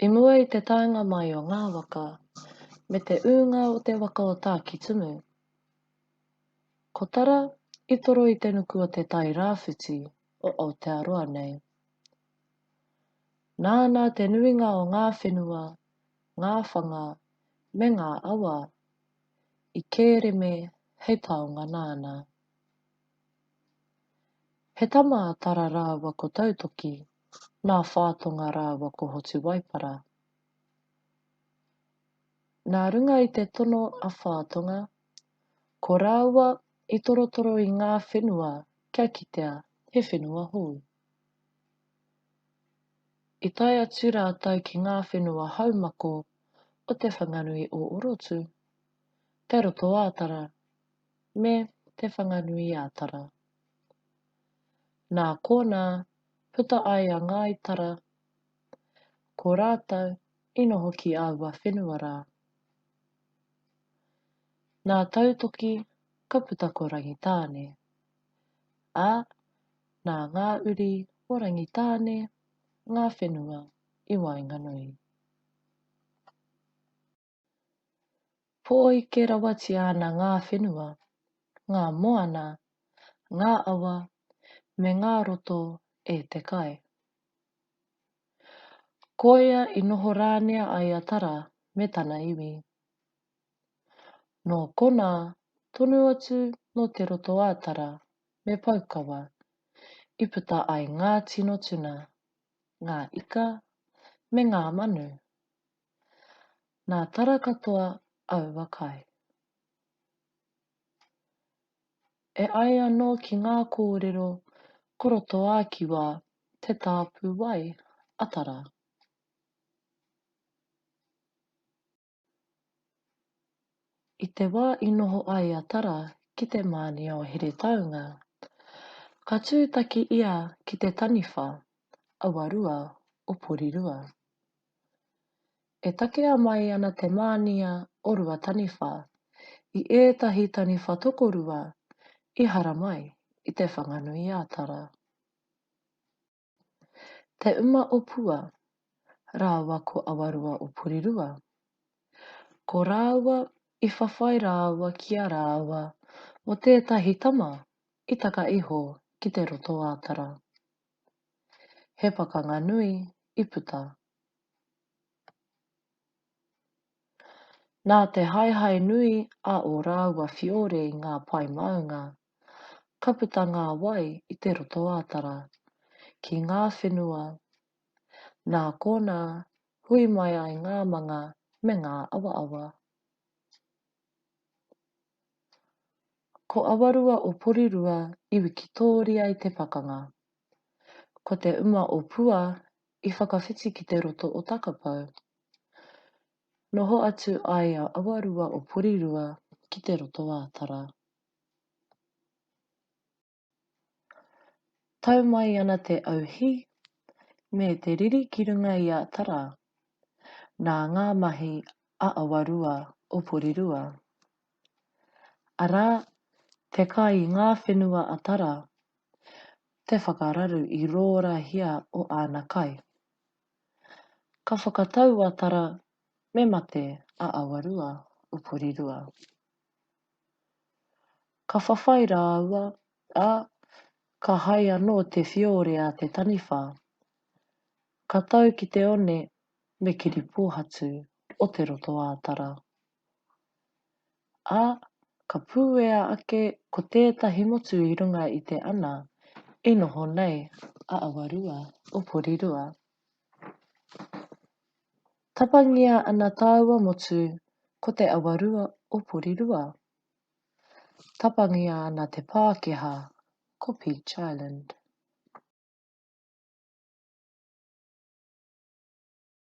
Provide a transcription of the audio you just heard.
I mua i te taenga mai o ngā waka, me te ūnga o te waka o Tākitumu, ko Tara i toro i te nuku o te tai rāwhiti o Aotearoa nei. Nāna te nuinga o ngā whenua, ngā whanga, me ngā awa i kēreme hei taonga nāna. He tama a Tara rāua ko Tautoki, nā Whātonga rāua ko Hotuwaipara. Nā runga i te tono a Whātonga, ko rāua i torotoro i ngā whenua kia kitea he whenua hou. I tae atu rātou ki ngā whenua haumako o Te Whanganui o Orotu, Te Roto-ā-Tara, me Te Whanganui-a-Tara. Nā konā puta ai a Ngāi Tara, ko rātou i noho ki aua whenua rā. Nā Tautoki ka puta ko Rangitāne, ā, nā ngā uri o Rangitāne ngā whenua i waenganui. Pōike rawatia ana ngā whenua, ngā moana, ngā awa, me ngā roto e te kai. Koia i noho rānea ai a Tara me tana iwi. Nō konā tonu atu nō Te Roto-a-Tara me Poukawa i puta ai ngā tino tuna, ngā ika me ngā manu. Nā Tara katoa aua kai. E ai anō ki ngā kōrero ko Roto-ā-Kiwa te tāpū wai a Tara. I te wā i noho ai a Tara ki te mānia o Heretaunga, ka tūtaki ia ki te taniwha, Awarua o Porirua. E takea mai ana te mānia o Ruataniwha i ētahi taniwha tokorua i haramai i Te Whanganui-a-Tara. Te uma o Pua rāua ko Awarua o Porirua. Ko rāua i whawhai rāua ki a rāua mō tētahi tama i taka iho ki Te Roto-a-Tara. He pakanga nui i puta. Nā te haehae nui a ō rāua whiore i ngā pae maunga, ka puta ngā wai i Te Roto-a-Tara, ki ngā whenua, nā konā hui mai ai ngā manga me ngā awaawa. Ko Awarua o Porirua i wikitōria i te pakanga. Ko te uma o Pua i whakawhiti ki te roto o Takapau. Noho atu ai a Awarua o Porirua ki Te Roto-ā-Tara. Tau mai ana te auhī me te riri ki runga i a Tara, nā ngā mahi a Awarua o Porirua. Arā, te kai i ngā whenua a Tara, te whakararu i rōrahia o āna kai. Ka whakatau a Tara me mate a Awarua o Porirua. Ka whawhai rāua, ā, ka hae anō te whiore a te taniwha. Ka tau ki te one me Kiripōhatu o Te Roto-ā-Tara. Ā, ka pūea ake ko tētahi motu i runga i te ana i noho nei a Awarua o Porirua. Tapangia ana tāua motu ko te Awarua o Porirua. Tapangia ana te Pākehā ko Peach Island.